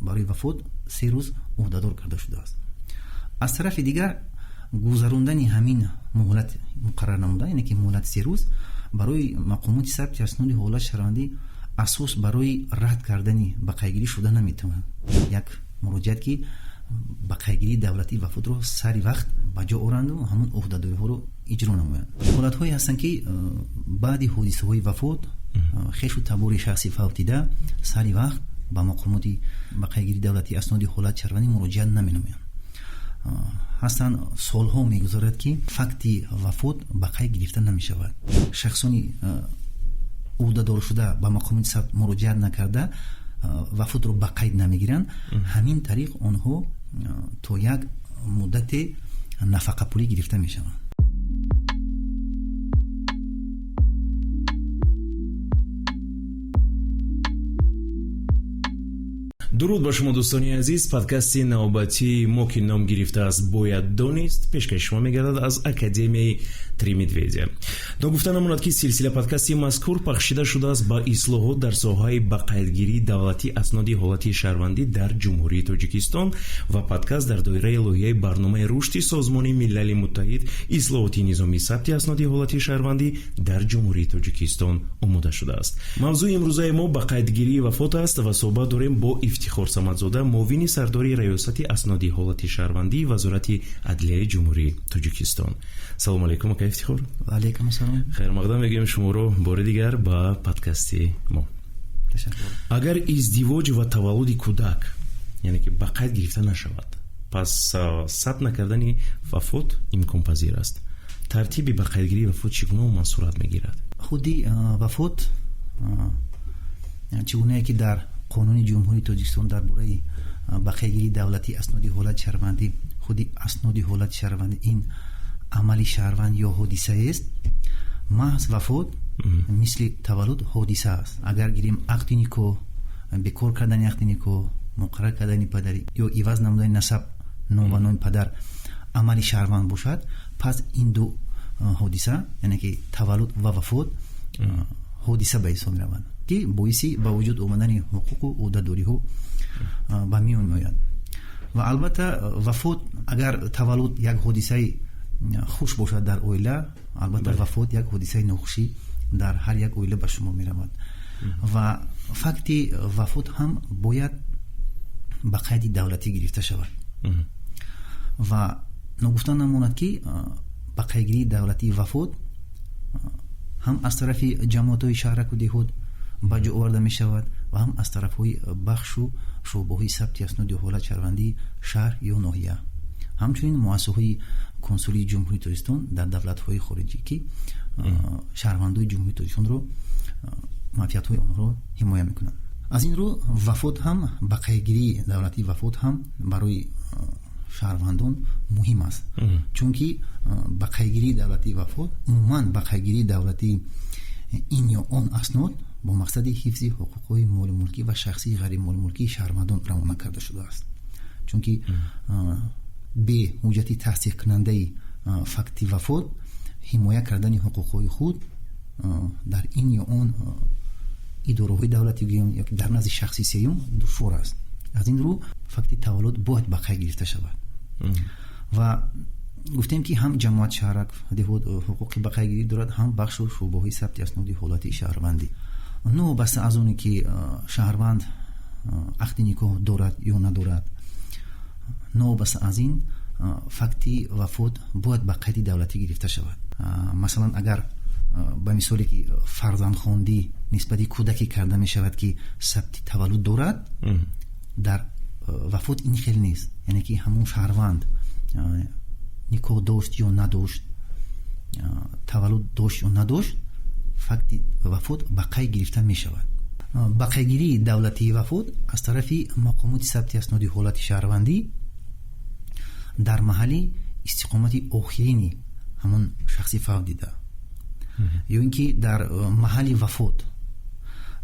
Барои вафот 3 рӯз ӯҳдадор карда шудааст. Аз тарафи дигар, гузарондани ҳамин муҳлат муқаррар намуда, яъне ки муҳлати 3 рӯз барои мақомоти сабти асноди ҳолати шаҳрвандӣ асос барои рад кардани ба қайдгирӣ шуда наметавонад. Як муроҷиат, ки ба қайдгирии давлатии вафотро сари вақт ба ҷо оранду ҳамон ӯҳдадориҳоро иҷро намоянд. Ҳолатҳое ҳастанд, ки баъди ҳодисаҳои вафот хешу табори шахси фавтида сари вақт ба мақомоти ба қайдгирии давлатии асноди ҳолати шаҳрвандӣ муроҷиат наменамоянд. Ҳастанд, солҳо мегузарад, ки факти вафот ба қайд гирифта намешавад. Шахсони ӯҳдадоршуда ба мақомоти сабт муроҷиат накарда вафотро ба қайд намегиранд. Ҳамин тариқ онҳо то як муддате нафақапулӣ гирифта мешаванд. Дуруд ба шумо, дӯстони азиз. Подкасти навбатии мо, ки ном гирифтааст «Бояд донист», пешкаши шумо мегардад аз Академияи «Три медведя». Ногуфта намонад, ки силсила подкасти мазкур пахшида шудааст ба ислоҳот дар соҳаи ба қайдгирии давлатии асноди ҳолати шаҳрвандӣ дар Ҷумҳурии Тоҷикистон ва подкаст дар доираи лоиҳаи барномаи рушди Созмони Милали Муттаҳид ислоҳоти низоми сабти асноди ҳолати шаҳрвандӣ дар Ҷумҳурии Тоҷикистон омода шудааст. Мавзӯи имрӯзаи мо ба қайдгирии вафот аст ва суҳбат дорем бо Ифтихор Самадзода, муовини сардори Раёсати асноди ҳолати шаҳрвандии Вазорати адлияи Ҷумҳурии Тоҷикистон. Салому алайкум, ака Ифтихор. Ва алайкум ассалом. Хайрмақдам мегӯем шуморо бори дигар ба подкасти мо. Ташаккур. Агар издивоҷ ва таваллуди кӯдак, яъне ки ба қайд гирифта нашавад, пас сабт накардани вафот имконпазир аст. Тартиби ба қайдгирии вафот чӣ гуна умуман сурат мегирад? Худи вафот, чӣ гунае ки дар Қонуни Ҷумҳурии Тоҷикистон дар бораи ба қайдгирии давлатии асноди ҳолати шаҳрвандӣ, худи асноди ҳолати шаҳрвандӣ ин амали шаҳрванд ё ҳодисаест, маҳз вафот мисли таваллуд ҳодиса аст. Агар гирем ақди никоҳ, бекор кардани ақди никоҳ, муқаррар кардани падарӣ ё иваз намудани насаб, ном ва номи падар амали шаҳрванд бошад, пас ин ду ҳодиса, яъне ки таваллуд ва вафот, ҳодиса ба ҳисоб мераванд, ки боиси ба вуҷуд омадани ҳуқуқу ӯҳдадориҳо ба миён меояд. Ва албатта вафот, агар таваллуд як ҳодисаи хуш бошад дар оила, албатта вафот як ҳодисаи нохушӣ дар ҳар як оила ба шумор меравад. Ва факти вафот ҳам бояд ба қайди давлатӣ гирифта шавад. Ва ногуфта намонад, ки ба қайдгирии давлатии вафот ҳам аз тарафи ҷамоатҳои шаҳраку деҳот ба ҷо оварда мешавад ва ҳам аз тарафҳои бахшу шӯъбаҳои сабти асноди ҳолат шаҳрвандии шаҳр ё ноҳия, ҳамчунин муассисаҳои консулии Ҷумҳурии Тоҷикистон дар давлатҳои хориҷӣ, ки шаҳрвандои Ҷумҳурии Тоҷикистонро, манфиатҳои онҳоро ҳимоя мекунанд. Аз ин рӯ вафот ҳам, ба қайдгирии давлатии вафот ҳам барои шаҳрвандон муҳим аст, чунки ба қайдгирии давлатии вафот, умуман ба қайдгирии давлатии ин ё он аснод бо мақсади ҳифзи ҳуқуқҳои молумулкӣ ва шахсии ғайримолумулкии шаҳрвандон равона карда шудааст. Чунки бе ҳуҷҷати тасдиқкунандаи факти вафот ҳимоя кардани ҳуқуқҳои худ дар ин ё он идораҳои давлатӣ гӯем ё дар назди шахси сеюм душвор аст. Аз ин рӯ факти таваллуд бояд ба қайд гирифта шавад. Ва гуфтем, ки ҳам ҷамоат, шаҳрак, деҳот ҳуқуқи ба қайдгирӣ дорад, ҳам бахшу шӯъбаҳои сабти асноди ҳолати шаҳрвандӣ. Новобаста аз оне ки шаҳрванд ақди никоҳ дорад ё надорад, новобаста аз ин факти вафот бояд ба қайди давлатӣ гирифта шавад. Масалан, агар ба мисоле ки фарзандхондӣ нисбати кӯдаке карда мешавад, ки сабти таваллуд дорад, дар вафот ин хел нест. Яъне ки ҳамон шаҳрванд никоҳ дошт ё надошт, таваллуд дошт ё надошт, факти вафот ба қайд гирифта мешавад. Ба қайдгирии давлатии вафот аз тарафи мақомоти сабти асноди ҳолати шаҳрвандӣ дар маҳалли истиқомати охирини ҳамон шахси фавтида ё ин ки дар маҳалли вафот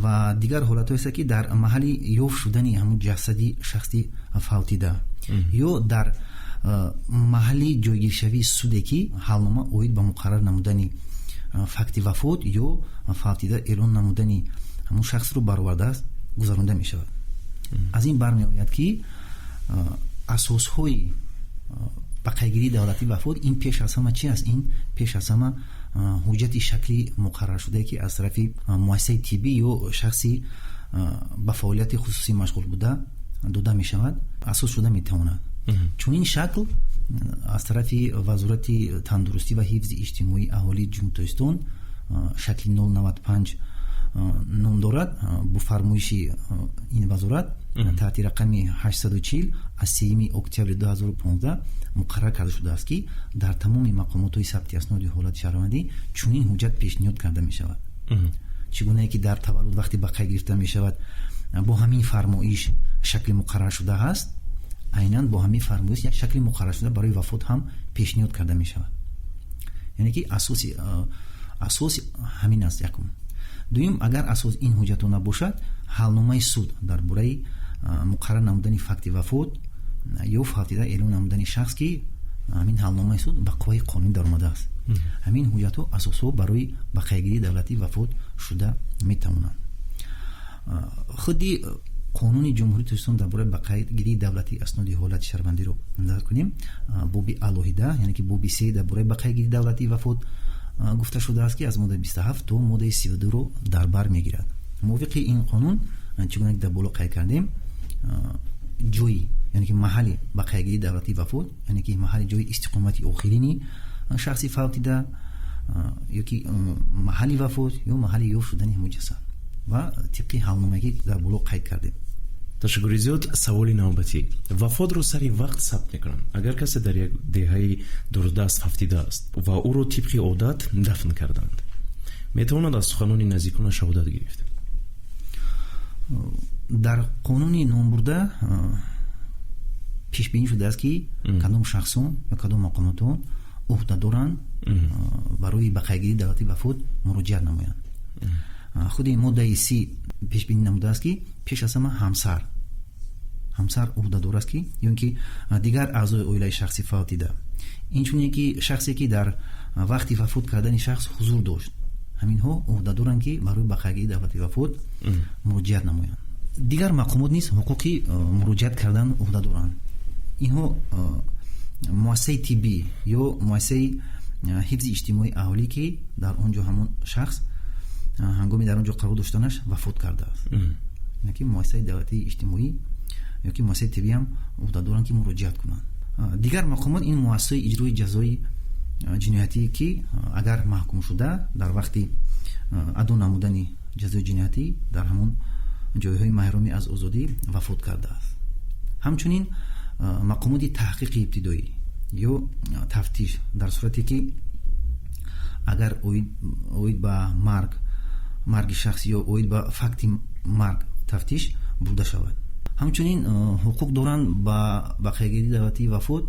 ва дигар ҳолатҳоест, ки дар маҳалли ёфт шудани ҳамон ҷасади шахси фавтида ё дар маҳалли ҷойгиршавии суде, ки ҳалнома оид ба муқаррар намудани факти вафот ё фавтида эълон намудани ҳамон шахсро баровардааст, гузаронда мешавад. Аз ин бармеояд, ки асосҳои ба қайдгирии давлатии вафот ин пеш аз ҳама чи аст? Ин пеш аз ҳама ҳуҷҷати шакли муқарраршудае, ки аз тарафи муассисаи тиббӣ ё шахси ба фаъолияти хусусӣ машғул буда дода мешавад, асос шуда метавонад. Чунин шакл аз тарафи Вазорати тандурустӣ ва ҳифзи иҷтимоии аҳолии Ҷумҳурии Тоҷикистон шакли 095 ном дорад, бо фармоиши ин вазорат таҳти рақами 840 аз 3 октябри 2015 муқаррар карда шудааст, ки дар тамоми мақомотҳои сабти асноди ҳолати шаҳрвандӣ чунин ҳуҷҷат пешниҳод карда мешавад. Чӣ гунае ки дар таваллуд вақте ба қайд гирифта мешавад, бо ҳамин фармоиш шакли муқарраршуда ҳаст, айнан бо ҳамин фармоиш як шакли муқарраршуда барои вафот ҳам пешниҳод карда мешавад. Яъне ки асоси ҳамин аст, якум. Дуюм, агар асос ин ҳуҷҷатҳо набошад, ҳалномаи суд дар бораи муқаррар намудани факти вафот ё фавтида эълон намудани шахс, ки ҳамин ҳалномаи суд ба қувваи қонунӣ даромадааст. Ҳамин ҳуҷҷатҳо асосҳо барои ба қайдгирии давлатии вафот шуда метавонанд. Худи Қонуни Ҷумҳурии Тоҷикистон дар бораи ба қайдгирии давлатии асноди ҳолати шаҳрвандиро назар кунем, боби алоҳида, яъне ки боби се дар бораи ба қайдгирии давлатии вафот гуфта шудааст, ки аз моддаи 27 то моддаи 32-ро дар бар мегирад. Мувофиқи ин қонун, чӣ гуна ки дар боло қайд кардем, ҷои, яъне ки маҳалли ба қайдгирии давлатии вафот, яъне ки маҳалли ҷои истиқомати охирини шахси фавтида ё ки маҳалли вафот ё маҳалли ёфт шудани муҷассад ва тибқи ҳалномае, ки дар боло қайд кардем. Ташаккури зиёд. Саволи навбатӣ: вафотро сари вақт сабт мекунанд. Агар касе дар як деҳаи дурдаст фавтидааст ва ӯро тибқи одат дафн карданд, метавонад аз суханони наздикона шаҳодат гирифт? Дар қонуни номбурда пешбинӣ шудааст, ки кадом шахсон ё кадом мақомотон ӯҳда доранд барои ба қайдгирии давлатии вафот муроҷиат намоянд. Худи моддаи 30 пешбинӣ намудааст, ки пеш аз ҳама ҳамсар ӯҳдадор аст, ки ё ин ки дигар аъзои оилаи шахси фавтида, инчунин ки шахсе, ки дар вақти вафот кардани шахс ҳузур дошт, ҳаминҳо ӯҳдадоранд, ки барои ба қайдгирии давлатии вафот муроҷиат намоянд. Дигар мақомот низ ҳуқуқи муроҷиат кардан ӯҳда доранд. Инҳо муассисаи тиббӣ ё муассисаи ҳифзи иҷтимоии аҳолӣ, ки дар он ҷо ҳамон шахс ҳангоми дар он ҷо қарор доштанаш вафот кардааст, ки муассисаи давлатии иҷтимоӣ ё ки муассисаи тиббӣ ҳам ӯҳда доранд, ки муроҷиат кунанд. Дигар мақомот ин муассисаи иҷрои ҷазои ҷиноятӣ, ки агар маҳкум шуда дар вақти адо намудани ҷазои ҷиноятӣ дар ҳамон ҷойҳои маҳрумӣ аз озодӣ вафот кардааст. Ҳамчунин мақомоти таҳқиқи ибтидоӣ ё тафтиш, дар сурате ки агар оид ба марги шахс ё оид ба факти марг тафтиш бурда шавад. Ҳамчунин ҳуқуқ доранд ба қайдгирии давлатии вафот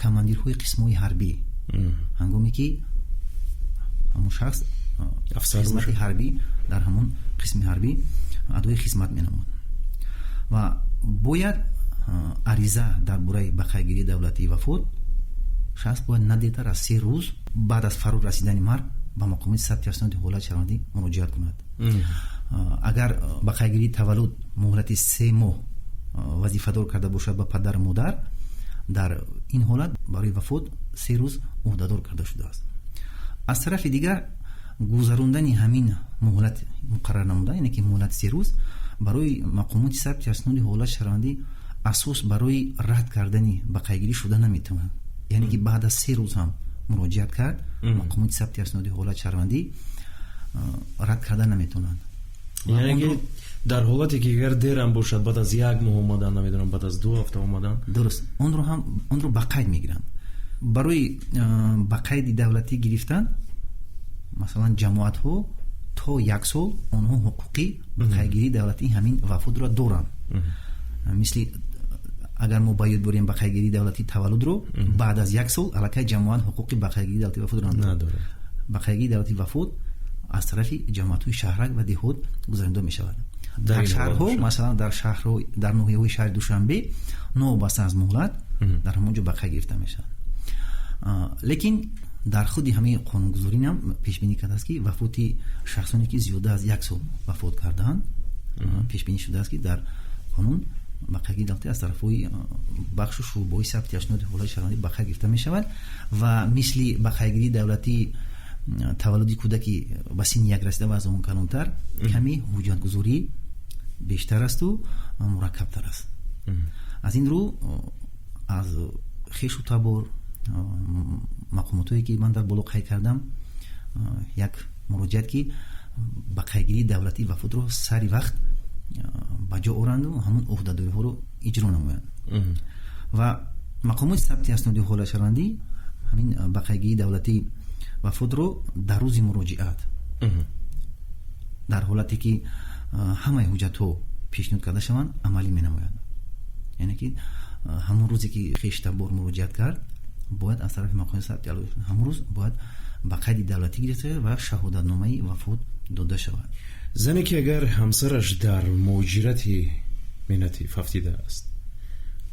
командирҳои қисмҳои ҳарбӣ, ҳангоме ки ҳамон шахс хизмати ҳарбӣ дар ҳамон қисми ҳарбӣ адои хизмат менамуд. Ва бояд ариза дар бораи ба қайдгирии давлатии вафот шахс бояд на дертар аз 3 рӯз баъд аз фаро расидани марг ба мақомоти сабти асноди ҳолати шаҳрвандӣ муроҷиат кунад. Агар ба қайдгирии таваллуд муҳлати 3 моҳ вазифадор карда бошад ба падару модар, дар ин ҳолат барои вафот 3 рӯз ӯҳдадор карда шудааст. Аз тарафи дигар, гузарондани ҳамин муҳлат муқаррар намуда, яъне ки муҳлати 3 рӯз, барои мақомоти сабти асноди ҳолати шаҳрвандӣ асос барои рад кардани ба қайдгирӣ шуда наметавонад. Яъне ки баъд аз 3 рӯз ҳам муроҷиат кард, мақомоти сабти асноди ҳолати шаҳрвандӣ рад карда наметавонанд. Яъне ки дар ҳолате ки агар дерам бошад, баъд аз як моҳ омадан, намедонам, баъд аз 2 ҳафта омадан. Дуруст, онро ҳам онро ба қайд мегиранд. Барои ба қайди давлатӣ гирифтан, масалан, ҷамоатҳо то як сол онҳо ҳуқуқи ба қайдгирии давлатии ҳамин вафотро доранд. Мисли агар мо ба ёд борем ба қайдгирии давлатии таваллудро, баъд аз як сол аллакай ҷамоат ҳуқуқи ба қайдгирии давлатии вафотро надорад. Ба қайдгирии давлатии вафот аз тарафи ҷамоатҳои шаҳрак ва деҳот гузаронида мешавад. Дар шаҳрҳо, масалан, дар шаҳрҳо, дар ноҳияҳои шаҳри Душанбе, новобаста аз муҳлат дар ҳамон ҷо ба қайд гирифта мешавад. Лекин дар худи ҳамаи қонунгузорӣ пешбинӣ кардааст, ки вафоти шахсоне, ки зиёда аз як сол вафот кардаанд, пешбинӣ шудааст, ки дар Қонун ба қайдгирии давлатӣ аз тарафҳои бахшу шӯъбаҳои сабти асноди ҳолати шаҳрвандӣ ба қайд гирифта мешавад ва мисли ба қайдгирии давлатии таваллуди кӯдаки ба синни як расида ва аз он калонтар каме ҳуҷҷатгузорӣ бештар асту мураккабтар аст. Аз ин рӯ, аз хешу табор, мақомотҳое, ки ман дар боло қайд кардам, як муроҷиат, ки ба қайдгирии давлатии вафотро сари вақт ба ҷо оранду ҳамон ӯҳдадориҳоро иҷро намоянд. Ва мақомоти сабти асноди ҳолати шаҳрвандӣ ҳамин ба қайдгирии давлатии вафотро дар рӯзи муроҷиат, дар ҳолате ки ҳамаи ҳуҷҷатҳо пешниҳод карда шаванд, амалӣ менамояд. Яъне ки ҳамон рӯзе ки хештабор муроҷиат кард, бояд аз тарафи мақомоти сабти ҳамон рӯз бояд ба қайди давлатӣ гирифта шавад ва шаҳодатномаи вафот дода шавад. Зане ки агар ҳамсараш дар муҳоҷирати меҳнатӣ фавтидааст,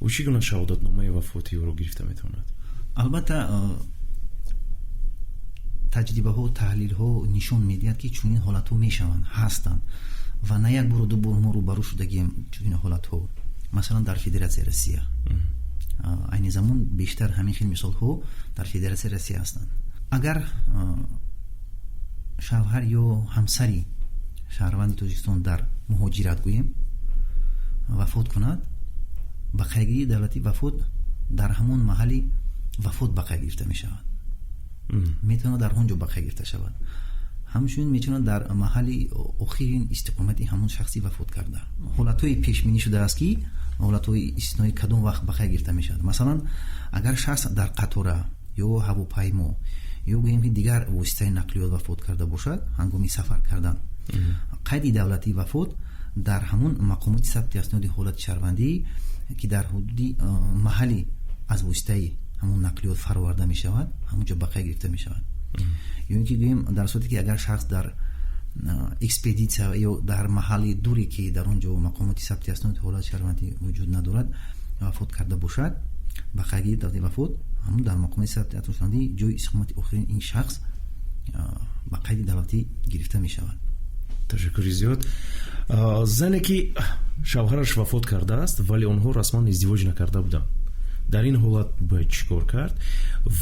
ӯ чӣ гуна шаҳодатномаи вафоти ӯро гирифта метавонад? Албатта, таҷрибаҳо, таҳлилҳо нишон медиҳад, ки чунин ҳолатҳо мешаванд, ҳастанд ва на як бору ду бор мо рӯбарӯ шудагием чунин ҳолатҳо. Масалан, дар Федератсияи Россия айни замон бештар ҳамин хел мисолҳо дар Федератсияи Россия ҳастанд. Агар шавҳар ё ҳамсари шаҳрванди Тоҷикистон дар муҳоҷират, гӯем, вафот кунад, ба қайдгирии давлатии вафот дар ҳамон маҳалли вафот ба қайд гирифта мешавад. Метавонад дар он ҷо ба қайд гирифта шавад, ҳамчунин метавонад дар маҳалли охирин истиқомати ҳамон шахси вафот карда. Ҳолатҳои пешбинӣ шудааст, ки ҳолатҳои истисноӣ кадом вақт ба қайд гирифта мешавад. Масалан, агар шахс дар қатора ё ҳавопаймо ё, гӯем ки, дигар воситаи нақлиёт вафот карда бошад ҳангоми сафар кардан, қайди давлатии вафот дар ҳамон мақомоти сабти асноди ҳолати шаҳрвандӣ, ки дар ҳудуди маҳалли аз воситаи ҳамон нақлиёт фароварда мешавад, ҳамон ҷо ба қайд гирифта мешавад. Ё ин ки, гӯем, дар сурате ки агар шахс дар экспедитсия ё дар маҳалли дуре, ки дар он ҷо мақомоти сабти асноди ҳолати шаҳрвандӣ вуҷуд надорад, вафот карда бошад, ба қайдгирии давлатии вафот ҳамон дар мақомоти сабти асноди шаҳрвандӣ ҷои истиқомати охирини ин шахс ба қайди давлатӣ гирифта мешавад. Ташаккури зиёд. Зане ки шавҳараш вафот кардааст, вале онҳо расман издивоҷ накарда буданд, дар ин ҳолат бояд чӣ кор кард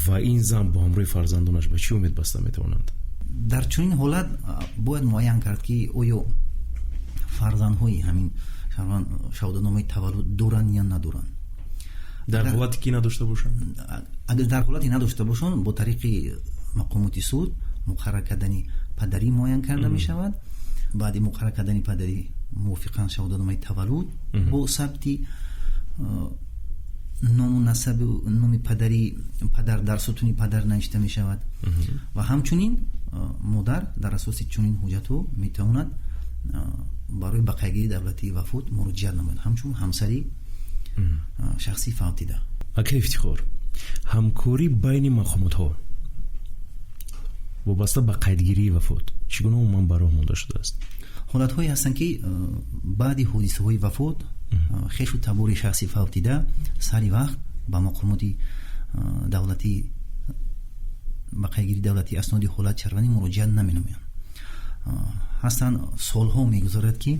ва ин зан бо ҳамроҳи фарзандонаш ба чӣ умед баста метавонанд? Дар чунин ҳолат бояд муайян кард, ки оё фарзандҳои ҳамин шаҳрванд шаҳодатномаи таваллуд доранд ё надоранд. Дар ҳолате ки надошта бошанд? Агар дар ҳолате надошта бошанд, бо тариқи мақомоти суд муқаррар кардани падарӣ муайян карда мешавад. Баъди муқаррар кардани падарӣ мувофиқан шаҳодатномаи таваллуд бо сабти ному насаби номи падари падар дар сутуни падар навишта мешавад ва ҳамчунин модар дар асоси чунин ҳуҷҷатҳо метавонад барои ба қайдгирии давлатии вафот муроҷиат намояд ҳамчун ҳамсари шахси фавтида. Ака Ифтихор, ҳамкорӣ байни мақомотҳо вобаста ба қайдгирии вафот чӣ гуна умуман ба роҳ монда шудааст? Ҳолатҳое ҳастанд, ки баъди ҳодисаҳои вафот хешу табори шахси фавтида сари вақт ба мақомоти давлатӣ ба қайдгирии давлатии асноди ҳолати шаҳрвандӣ муроҷиат наменамоянд. Ҳастанд, солҳо мегузарад, ки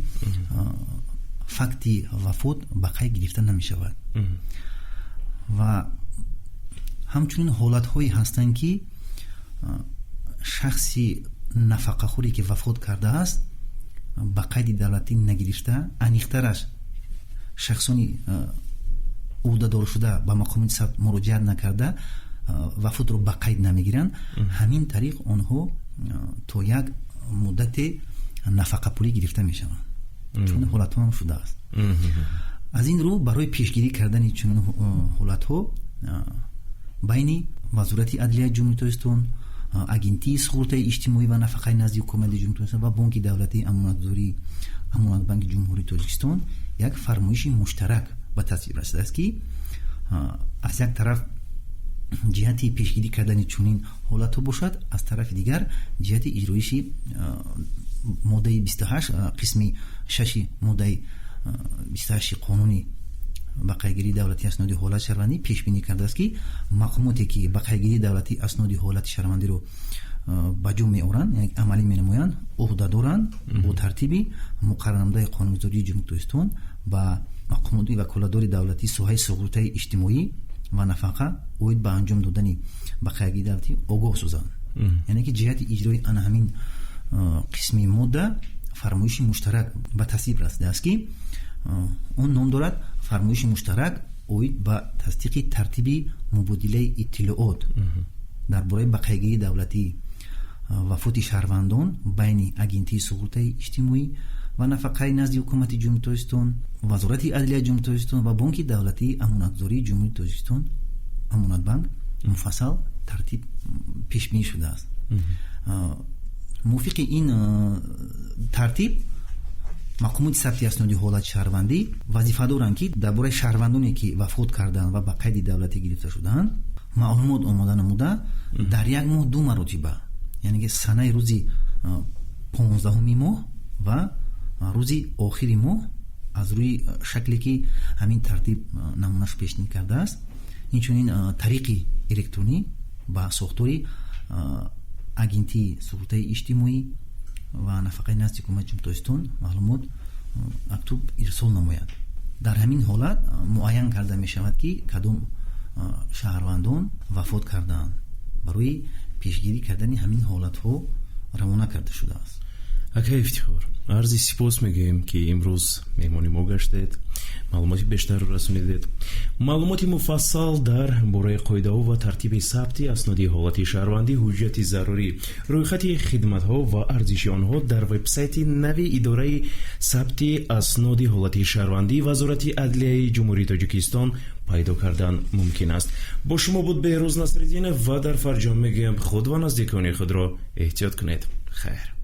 факти вафот ба қайд гирифта намешавад. Ва ҳамчунин ҳолатҳое ҳастанд, ки шахси нафақахӯре, ки вафот кардааст, ба қайди давлатӣ нагирифта, аниқтараш, шахсони ӯҳдадоршуда ба мақомоти сабт муроҷиат накарда, вафотро ба қайд намегиранд. Ҳамин тариқ онҳо то як муддате нафақапулӣ гирифта мешаванд. Чунин ҳолатҳо ҳам шудааст. Аз ин рӯ, барои пешгирӣ кардани чунин ҳолатҳо байни Вазорати адлияи Ҷумҳурии Тоҷикистон, Агентии суғуртаи иҷтимоӣ ва нафақаи назди ҳукумати Ҷумҳурии Тоҷикистон ва Бонки давлатии амонатгузории Амонатбанки Ҷумҳурии Тоҷикистон як фармоиши муштарак ба тасвиб расидааст, ки аз як тараф ҷиҳати пешгирӣ кардани чунин ҳолатҳо бошад, аз тарафи дигар ҷиҳати иҷроиши моддаи 28, қисми шаши моддаи 28-и қонуни ба қайдгирии давлатии асноди ҳолати шаҳрвандӣ пешбинӣ кардааст, ки мақомоте, ки ба қайдгирии давлатии асноди ҳолати шаҳрвандиро ба ҷо меоранд, яъне амалӣ менамоянд, ӯҳда доранд бо тартиби муқаррарнамудаи қонунгузории Ҷумҳурии Тоҷикистон. Ба мақомоти ваколатдори давлатии соҳаи суғуртаи иҷтимоӣ ва нафақа оид ба анҷом додани бақайдгирии давлатӣ огоҳ созанд. Яъне ки ҷиҳати иҷрои ана ҳамин қисми модда фармоиши муштарак ба тасвиб расидааст, ки он ном дорад «Фармоиши муштарак оид ба тасдиқи тартиби мубодилаи иттилоот дар бораи бақайдгирии давлатии вафоти шаҳрвандон байни Агентии суғуртаи иҷтимоӣ ва нафақаи назди Ҳукумати Ҷумҳурии Тоҷикистон, Вазорати адлияи Ҷумҳурии Тоҷикистон ва Бонки давлатии амонатгузории Ҷумҳурии Тоҷикистон, Амонатбанк». Муфассал тартиб пешбинӣ шудааст. Мувофиқи ин тартиб, мақомоти сабти асноди ҳолати шаҳрвандӣ вазифа доранд, ки дар бораи шаҳрвандоне, ки вафот карданд ва ба қайди давлатӣ гирифта шудаанд, маълумот омода намуда, дар як моҳ ду маротиба, яъне ки санаи рӯзи 15-уми моҳ ва рӯзи охири моҳ, аз рӯи шакле ки ҳамин тартиб намунаш пешниҳод кардааст, инчунин тариқи электронӣ ба сохтори Агентии суғуртаи иҷтимоӣ ва нафақаи назди Ҳукумати Ҷумҳурии Тоҷикистон маълумот мактуб ирсол намояд. Дар ҳамин ҳолат муайян карда мешавад, ки кадом шаҳрвандон вафот кардаанд. Барои пешгирӣ кардани ҳамин ҳолатҳо равона карда шудааст. Акай Ифтихор, арзи сипос мегӯем, ки имрӯз меҳмони мо гаштед, маълумоти бештарро расонидед. Маълумоти муфассал дар бораи қоидаҳо ва тартиби сабти асноди ҳолати шаҳрвандӣ, ҳуҷҷати зарурӣ, рӯйхати хидматҳо ва арзиши онҳо дар вебсайти нави Идораи сабти асноди ҳолати шаҳрвандӣ Вазорати адлияи Ҷумҳурии Тоҷикистон пайдо кардан мумкин аст. Бо шумо буд Беҳрӯз Насриддинов ва дар фарҷом мегӯям, худ ва наздикони худро эҳтиёт кунед. Хайр.